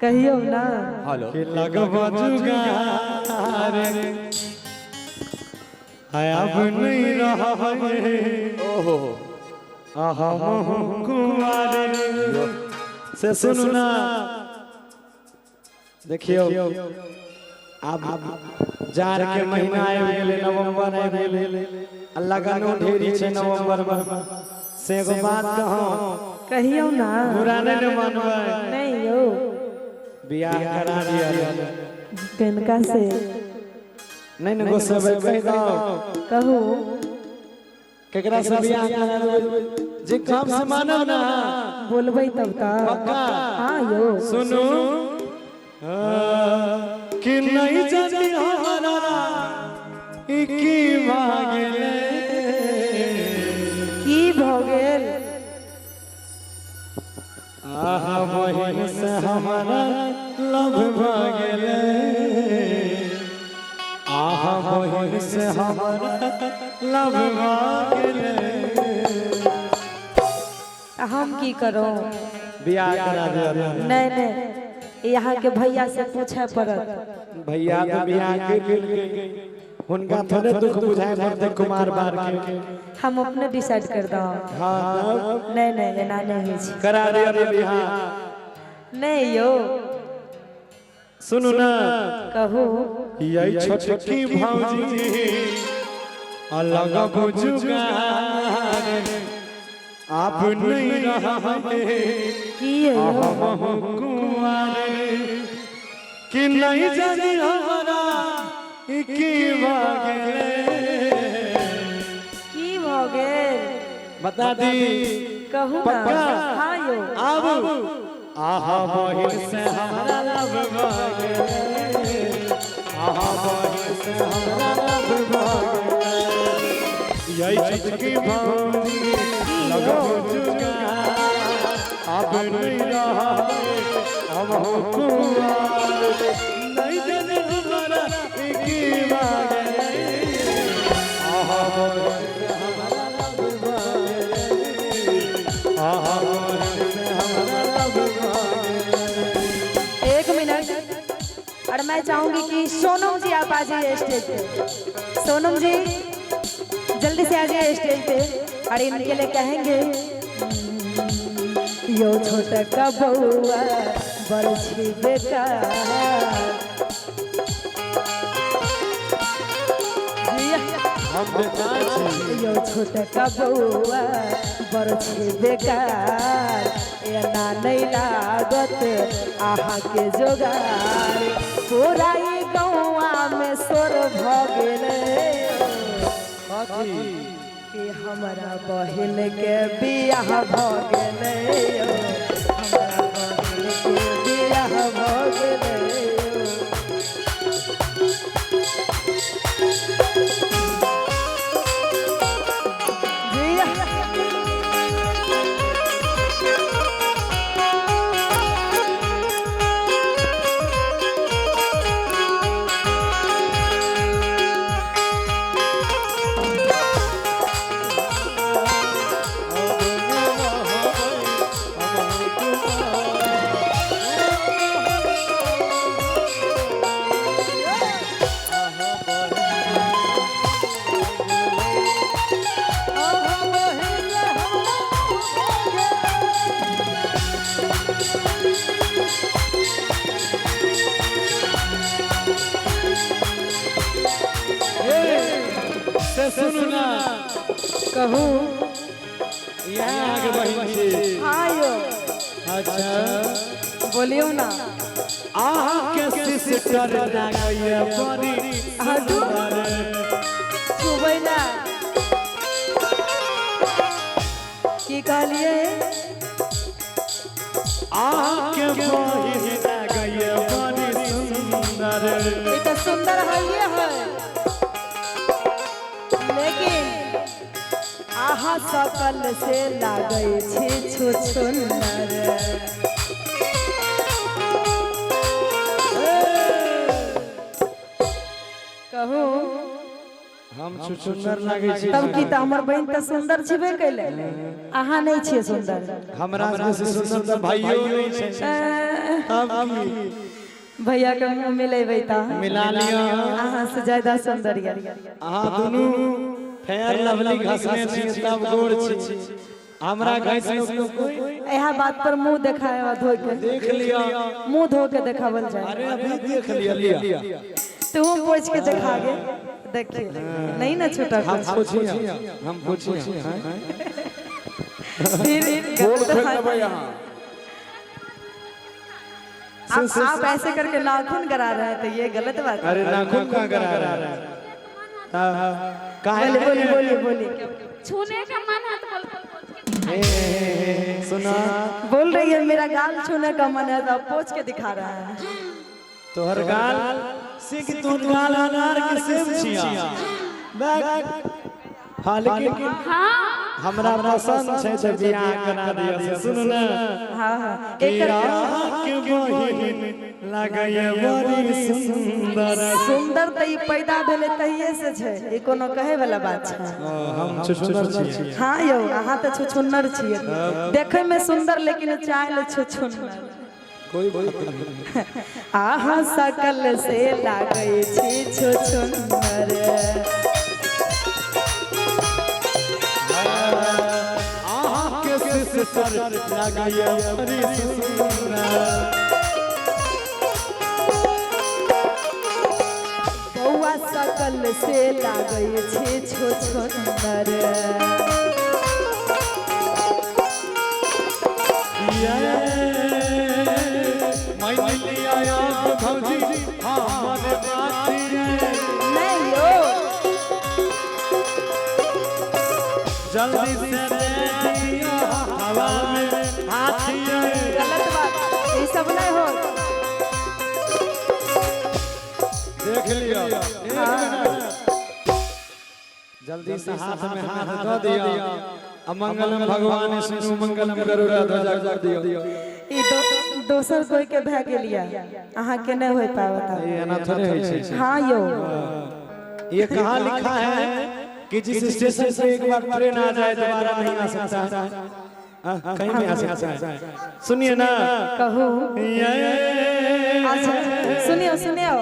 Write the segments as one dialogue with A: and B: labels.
A: कहियौ ना।
B: हेलो।
C: कि लगबो जुगार अब नहीं रहबै।
B: ओहो।
C: हम कुमार से सुनू ना, देखियौ आब जाड़ के महीना आबि गेलै, नवंबर आबि गेलै आ लगनो ढेरी छै नवंबर में। से एगो बात कहूं?
A: कहियौ ना।
C: बुरा नहीं ने मानबै?
A: नहीं यौ।
C: बियाह करा दिया।
A: किनका से?
C: नहीं ने गुस्सेबै, कहि दो।
A: कहू।
C: केकरा से बियाह करा देबै जे कम से मानब ना?
A: बोलबै तब तऽ।
C: पक्का?
A: हाँ यौ।
C: सुनू कि नहीं जानी हमारा ई की भऽ गेलै।
A: की भऽ गेल?
C: आहा बहिन से हमारा लव भऽ गेलै, आहा बहिन से हमारा लव भऽ गेलै।
A: हम की करू?
C: बियाह करा दिया।
A: नहीं नहीं, यहाँ के भैया से पूछे पड़त।
C: भैया तो बियाह कर लेलकै, हुनका थोड़े दुख बुझाए पड़तै कुमार बार के।
A: हम अपने डिसाइड कर दो।
C: हाँ तब।
A: नहीं नहीं, एना नहीं होइ छै।
C: करा दिया ने बियाह।
A: नहीं यौ।
C: सुनू ना।
A: कहू।
C: यही छोटकी भौजी अलग बुजुगार आप नहीं रहबे
A: की यौ?
C: हम कुंवार कि नहीं जानी हमारा ई की भऽ गेलै।
A: की भऽ गेल?
C: बता दी?
A: कहू ना।
C: पक्का?
A: हाँ यौ।
C: आब आहा बहिन से हमरा लव भऽ गेलै, आहा बहिन से हमरा लव भऽ गेलै। यही छोटकी भौजी लगबो जुगार अब नहीं रहबै हम हो कुंवार, नहीं जाने हमारा ई की भऽ गेलै। आहा बहिन से हमरा लव भऽ गेलै, आहा बहिन से हमरा लव भऽ गेलै।
A: एक मिनट, और मैं चाहूंगी कि सोनम जी आप आ जाइए स्टेज पे। सोनम जी जल्दी से आ जाइए स्टेज पे और इनके लिए कहेंगे, यो छोटका बउआ बड़ छी बेकार। जी।
C: हम बेकार छी?
A: यो छोटका बउआ बड़ छी बेकार, एना नहीं लागत अहाँके जोगार। पूरा ई गौआ में शोर भऽ गेलै
C: कथी?
A: कि हमरा बहिन के बियाह भऽ गेलै, हमरा बहिन के बियाह भऽ गेलै। जी।
C: से सुनू ना।
A: कहू।
C: इएह अहाँके बहिन छी?
A: हाँ यौ।
C: अच्छा।
A: बोलियौ ना।
C: अहाँके सिस्टर लागैए बड़ी
A: हटू।
C: सुंदर।
A: छुबै ना। की कहलिए?
C: अहाँके बहिन लागैए बड़ी सुंदर।
A: ई तऽ सुंदर हइए है, लेकिन अहाँ सकल से लागै छी छुछुन्नर। कहू।
C: हम छुछुन्नर लागै छी?
A: तब की, तऽ हमर बहिन तऽ सुंदर छेबे कैले, अहाँ नहि छियै सुंदर।
C: हमरा से सुंदर तऽ भाइयो नहि छै। अब की
A: भैया के मुंह मिलेबै त
C: मिला लिअ।
A: अहाँ से ज्यादा सुंदर यऽ।
C: अहाँ दुनू फेयर लवली घसने छी तब गोर छी, हमरा घसि लोक कोई।
A: इएह बात पर मुंह देखाय आ धोइ के
C: देख लिअ।
A: मुंह धो के देखावल जाय।
C: अरे अभी देख लिअ, लिअ।
A: तू पोछ के देखा गे, देखिए नहीं ना छूटा
C: हम
A: कुछ।
C: पूछिए, हम पूछिए।
A: फिर
B: बोल खोल देबै अहाँ।
A: आप ऐसे करके नाखून करा रहे हैं तो ये गलत बात है।
C: अरे नाखून कहाँ करा रहा है? काहे?
A: बोलिए बोलिए बोलिए बोलिए।
D: छूने का मन है तो बोल।
C: सुना,
A: बोल रही है मेरा गाल छूने का मन है तो आप पोछ के दिखा रहा है।
C: तोहर गाल से कि तोहर गाल अनार के सेब छिया। हाँ लेकिन हमरा पसंद छै से बियाह करा दिया से। सुन ना।
A: हाँ हाँ एकर
C: के बहिन लगैया बड़ी सुंदर।
A: सुंदर त ई पैदा भेलै तहिए से छै, ई कोनो कहे वाला बात छै?
C: हम छुछुनर छियै।
A: हाँ यौ, अहाँ तऽ छुछुन्नर छियै, देखै में सुंदर लेकिन चाल छुछुन्नर।
C: कोई बात नहीं।
A: अहाँ सकल से लागै छी छुछुन्नर।
C: अहाँ के सिस्टर लगैया बड़ी सुंदर।
A: बौआ सकल से लागै छी छुछुन्नर।
C: भौजी हमर बात रे।
A: नहीं यौ,
C: जल्दी से दे दियो हवा में हाथ रे।
A: गलत बात, ई सब नहीं हो।
C: देख लियो, जल्दी से हाथ में हाथ दऽ दियो। अमंगलम भगवान विष्णु मंगलम गरुड़ ध्वजा कर दियो।
A: ई दोसर कोई के भए गेल या अहाँ के नहीं हो पावत।
C: ये एना थोड़े होइ छै।
A: हाँ यौ।
C: ये कहाँ लिखा है कि जिस स्टेशन से एक बार ट्रेन आ जाए दोबारा नहीं आ सकता है? हाँ, कहीं नहीं आ सकता है। सुनिए ना।
A: कहू।
C: ये
A: अच्छा सुनियो सुनियो,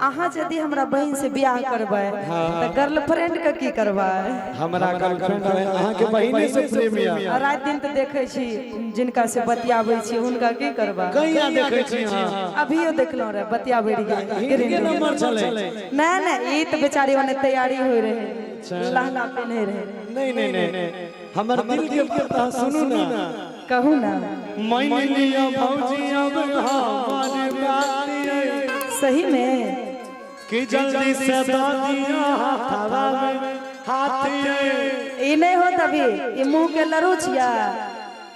A: अहाँ यदि हमरा बहिन से बियाह करबै तऽ गर्लफ्रेंड के की करबै?
C: हमरा गर्लफ्रेंड है, अहाँ के बहिने से प्रेम या।
A: आ राति दिन तऽ देखै छी जिनका से बतियाबै छी हुनका की करबै?
C: कहिया देखै छी अहाँ?
A: अभियो देखलहुँ रहे बतियाबै रहियै।
C: हिनके नंबर छलै।
A: नहि नहि, ई तऽ बेचारी ओने तैयारी होइ रहे, लहंगा पहिने रहे।
C: नहीं नहीं नहीं, हमर दिल के पता सुनू ना।
A: कहू ना।
C: मान लिया भौजी अब हमारे बात ये।
A: सही में
C: कि जल्दी से दऽ दिया हवा में हाथ ये।
A: ई नहीं होत अभी, ई मुंह के लरू छिया।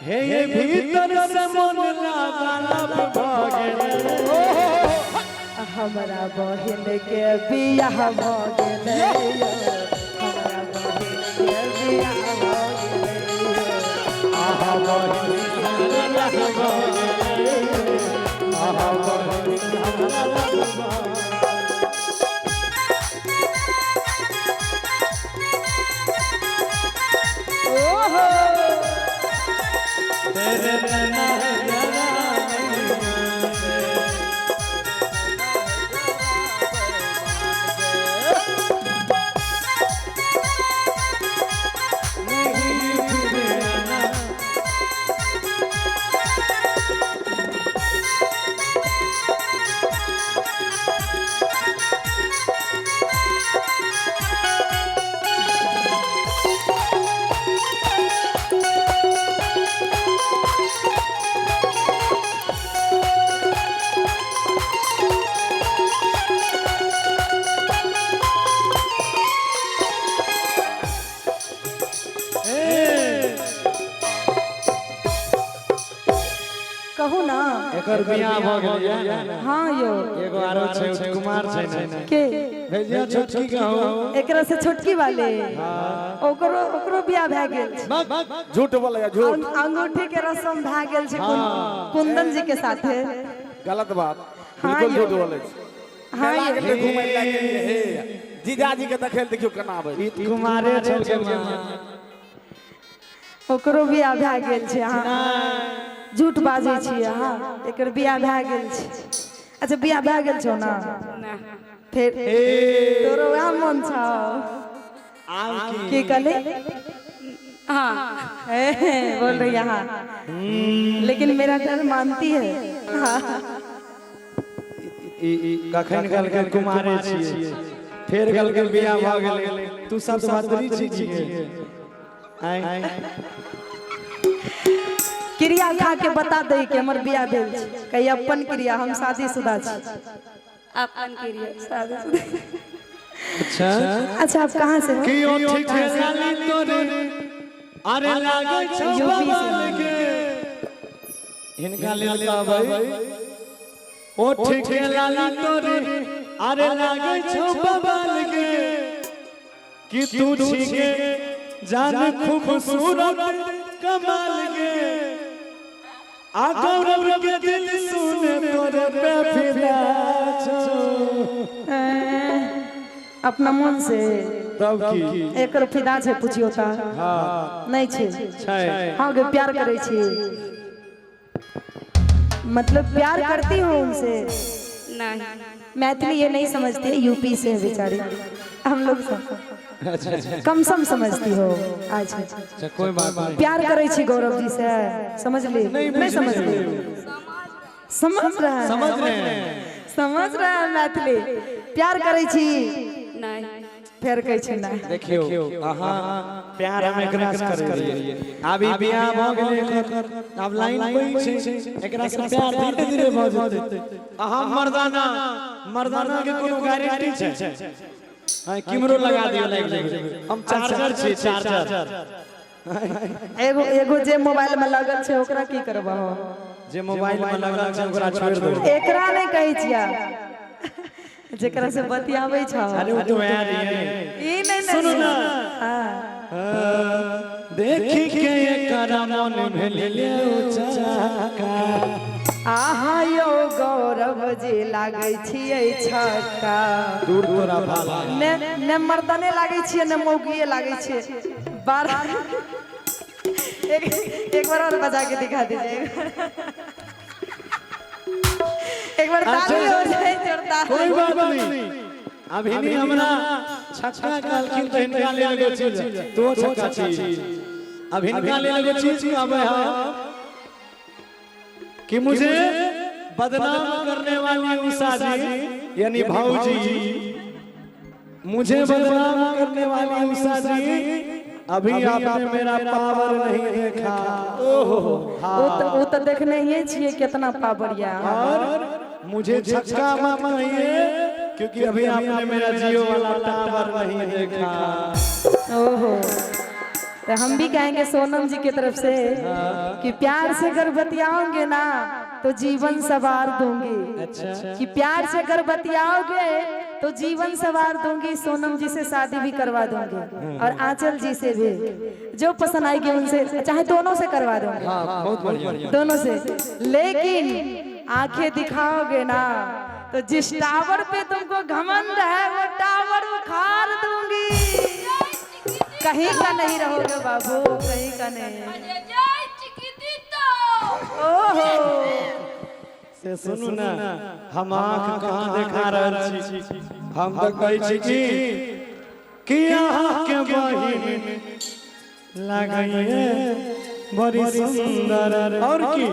C: हे ये भीतर से मन लाल भऽ गेलै।
A: हमरा बहिन के बियाह भऽ गेलै, हमरा बहिन के बियाह भऽ गेलै।
C: आहा बहिन हमरा भऽ गेलै, आहा बहिन हमरा भऽ गेलै।
A: ओहो
C: तेरे नैना है जरा नहीं फिर आना। ए,
A: कहू ना।
C: एकर बियाह भऽ गेलै।
A: हाँ यौ।
C: एगो आरो छै, कुमार छै ने।
A: के?
C: भेजिया छोटकी कहू।
A: एकरा से छोटकी वाले ओकरो ओकरो बियाह भए गेल छै।
B: झूठ बोलैया, झूठ।
A: अंगूठी के रस्म भए गेल छै कुंदन जी के साथे।
B: गलत बात।
A: हाँ
B: बिल्कुल
A: यौ।
B: झूठ बोलै छै।
A: हाँ
B: मेला
A: यौ।
B: गेलै घुमै लए गेलियै, हे जीजाजी के देखै लए देखियौ केना आबै छै।
C: कुमारे छल।
A: ओकरो बियाह भए गेल छै। अहाँ झूठ बाजै छी अहाँ, एकर बियाह भए गेल छै। अच्छा बियाह भए गेल छौ ना? फिर तोरो वएह मन छौ। की कहली?
D: हाँ।
A: बोल रही है हाँ, लेकिन मेरा डर मानती है। हाँ।
C: कखन कहलकै कुमारे छियै, फेर कहलकै बियाह भऽ गेलै। तू सब सतरी छी छियै। आँय
A: क्रिया खा के बता दे कि हमर बियाह भेल छै। कही अपन क्रिया, हम शादीशुदा छी।
D: अपन क्रिया, शादीशुदा।
C: अच्छा।
A: अच्छा आप कहाँ से हो?
C: कि ओ ठीक है लाली तोरे अरे लागै छौ बवाल के। हिनका लेल कहबै ओ ठीक है लाली तोरे अरे लागै छौ बवाल के, कि तू छिके जान खूबसूरत कमाल के, आ गौरव के दिल सुने तोरे पे फिदा छौ।
A: अपना मन से
C: तब की
A: एकर फिदा छै पुछियो त?
C: हाँ
A: नहीं छै।
C: छै।
A: हाँ गे, प्यार करै छी, मतलब प्यार करती हो उनसे?
D: नहीं।
A: मैथिली ये नहीं समझती है, यूपी से है बेचारी, हम लोग सब
C: अच्छा।
A: कम सम समझती हो। अच्छा।
C: अच्छा कोई बात नहीं।
A: प्यार करै छी गौरव जी से, समझ ली? नहीं समझ ली? समझ रहा है,
C: समझ रहे हैं,
A: समझ रहा है मैथिली। प्यार करै छी?
D: नहीं।
A: फेर कहै छी नहीं।
C: देखियो अहाँ प्यार हम एकरा से करै रहियै, आब ई बियाह भऽ गेलै एकर, आब लाइन पैघ छै, एकरा से प्यार धीरे धीरे भऽ जेतै। अहाँ मर्दाना, मर्दाना के कोनो गारंटी छै? हाँ किमरो लगा दियो लागि जेबै। हम चार्जर छी, चार्जर।
A: एगो एगो जे मोबाइल में लगल छै ओकरा की करबहो?
C: जे मोबाइल में लगल छै ओकरा छोड़ि देबै।
A: एकरा नहि कहै छियै, जेकरा से बतियाबै छौ।
C: अरे ओ तो वएह रहियै।
A: ई नहीं।
C: सुनू ना।
A: हाँ।
C: देखी के एकरा मन भेलै उचाका।
A: आहा यो गौरव जी लागै छियै छक्का।
C: दूर तोरा भाला।
A: ने ने मर्दने लागै छियै ने मौगिए लागै छियै। बारह एक एक बार और बजा के दिखा दीजिए, एक बार ताली हो जाए जोरदार।
C: कोई बात नहीं, अभी नहीं हमरा छक्का कहलखिन तऽ हिनका लेल एगो चीज, तो छक्का छी। अब हिनका लेल एगो चीज कहबै हम कि मुझे बदनाम करने वाली उषा जी यानी भाऊजी, मुझे बदनाम करने वाली उषा जी अभी आपने मेरा पावर नहीं देखा। ओहो।
A: वो तो देखने ही छियै कितना पावर या।
C: और मुझे छक्का मत कहिए क्योंकि अभी आपने मेरा जियो वाला टावर नहीं देखा।
A: ओहो, तो हम भी कहेंगे सोनम जी की तरफ से कि प्यार से अगर बतियाओगे ना तो जीवन सवार दूंगी।
C: अच्छा।
A: कि प्यार से अगर बतियाओगे तो जीवन सवार दूंगी, सोनम जी से शादी भी करवा दूंगी और आंचल जी से भी, जो पसंद आएगी उनसे, चाहे दोनों से करवा दूंगी।
C: हाँ बहुत बढ़िया।
A: दोनों से, लेकिन आंखें दिखाओगे ना तो जिस टावर पे तुमको घमंड है वो टावर उखाड़ दूंगी। कहीं का नहीं रहोगे बाबू, कहीं का नहीं। ओहो।
C: से सुनू ना, हम आंख कहाँ देखा रहल छी? हम तऽ कहै छी कि अहाँ के बहिन लागैए बड़ी सुंदर, और की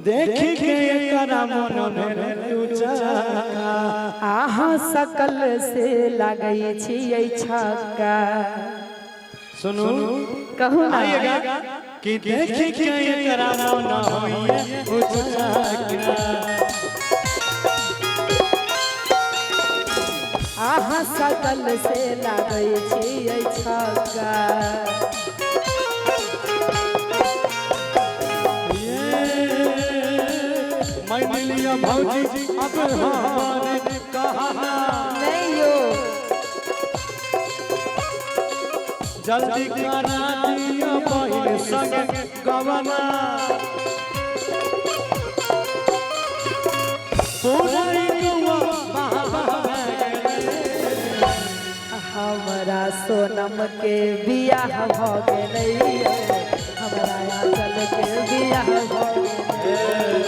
C: देखी के एकरा मन भेल उचाका।
A: आहा सकल से लागै छियै छक्का।
C: सुनू
A: कहू ना।
C: आइएगा कि देखी के एकरा मन होइए उचाका।
A: आहा सकल से लागै छियै छक्का।
C: मैं लिया भौजी अब हमारे कहा
A: नहीं यो
C: जल्दी करा दिया बहिन संग गवना, पूरा गौआ बाबा।
A: हमरा सोनम के बियाह भ गेलै, हमरा आंचल के बियाह भ गेलै।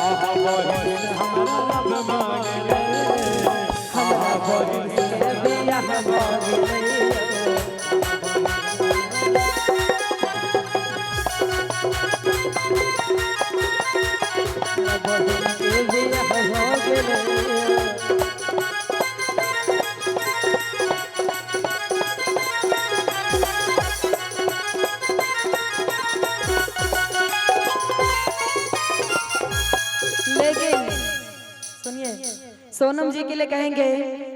C: आहा बहिन हमरा लव भ गेलै।
A: हमरा बहिन के बियाह भ गेलै। हमरा बहिन के बियाह भ गेलै। लेकिन सुनिए, सोनम जी के लिए कहेंगे।